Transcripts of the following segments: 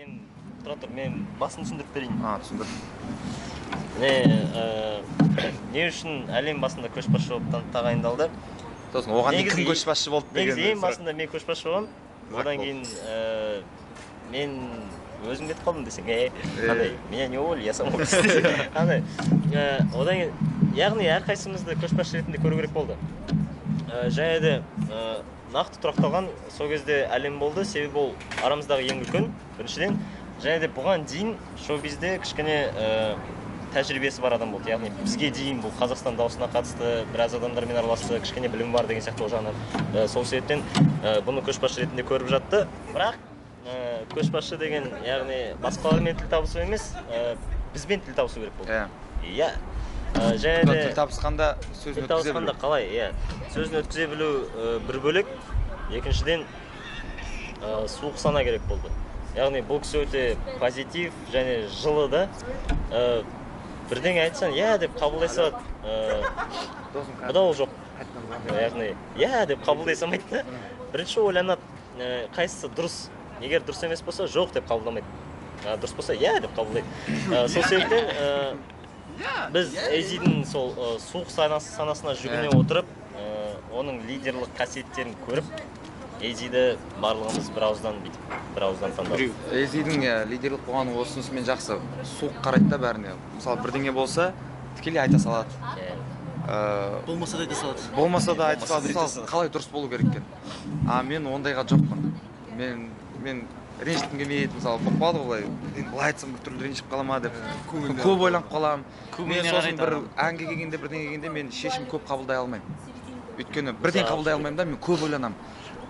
Мен, тұра тұр, мен басын түсіндіріп берейін. А, түсіндір. Не үшін Әлем басында көшбасшы болып тағайындалды? Сосын оған дейін кім Негізі- көшбасшы болды деген Негізі ең сұрақ. басында мен көшбасшы боламын. Зак Одан болды. кейін мен өзім кетіп қалдым десең, қандай, меня не уволили, я сам уволился десең, қандай. Одан кейін, яғни әрқайсымызды көшбасшы ретінде көру керек болды. Және де нақты тұрақталған сол кезде Әлем болды, себебі ол арамыздағы ең үлкен, біріншіден. Және де бұған дейін шоу-бизнесте кішкене тәжірибесі бар адам болды. Яғни бізге дейін бұл Қазақстан дауысына қатысты біраз адамдармен араласты, кішкене білімі бар деген сияқты ол жағынан. Сол себептен бұны көшбасшы ретінде көріп жатты. Бірақ көшбасшы деген, яғни басқалармен тіл табысу емес, бізбен тіл табысу керек болды. Иә. Иә. Және де Тіл табысқанда сөзін тіл өткізе табысқанда білу. Қалай, иә. Сөзін өткізе білу бір бөлек, екіншіден, суық сана керек болды. Яғни бұл кісі өте позитив және жылы да. Бірдеңе айтсаң, иә деп қабылдай салады. Бұда ол жоқ. Яғни иә деп қабылдай салмайды да. Бірінші ойланады, қайсысы дұрыс. Егер дұрыс емес болса, жоқ деп қабылдамайды. Дұрыс болса, иә деп қабылдайды. Сол себептен біз Эзидің сол суық санасына жүгіне отырып, оның лидерлік қасиеттерін көріп, Эзиді барлығымыз бір ауыздан бүйтіп, бір ауыздан таңдадық. Эзидің, иә, лидерлік болғаны осынысымен жақсы. Суық қарайды да бәріне. Мысалы, бірдеңе болса, тікелей айта салады. Болмаса да айта салады. Болмаса да айта салады. Болмаса да айта Мысалы, салады. қалай дұрыс болу керек екен. А мен ондайға жоқпын. Мен ренжіткім келмейді, мысалы, болып қалады ғой былай. Енді былай айтсам, біртүрлі ренжіп қала ма деп. Көңіліне Көп ойланып қаламын. Көңіліне Мен сосын қарайды бір адам. әнге келгенде, бірдеңе келгенде мен шешім көп қабылдай алмаймын. Өйткені бірден қабылдай алмаймын да, мен көп ойланамын.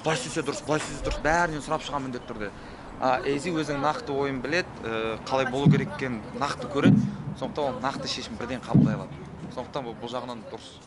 Былай істесе дұрыс, былай істесе дұрыс, бәрінен сұрап шығамын міндетті түрде. А Эзи өзінің нақты ойын біледі, қалай болу керек екенін нақты көреді, сондықтан ол нақты шешім бірден қабылдай алады. Сондықтан бұл жағынан дұрыс.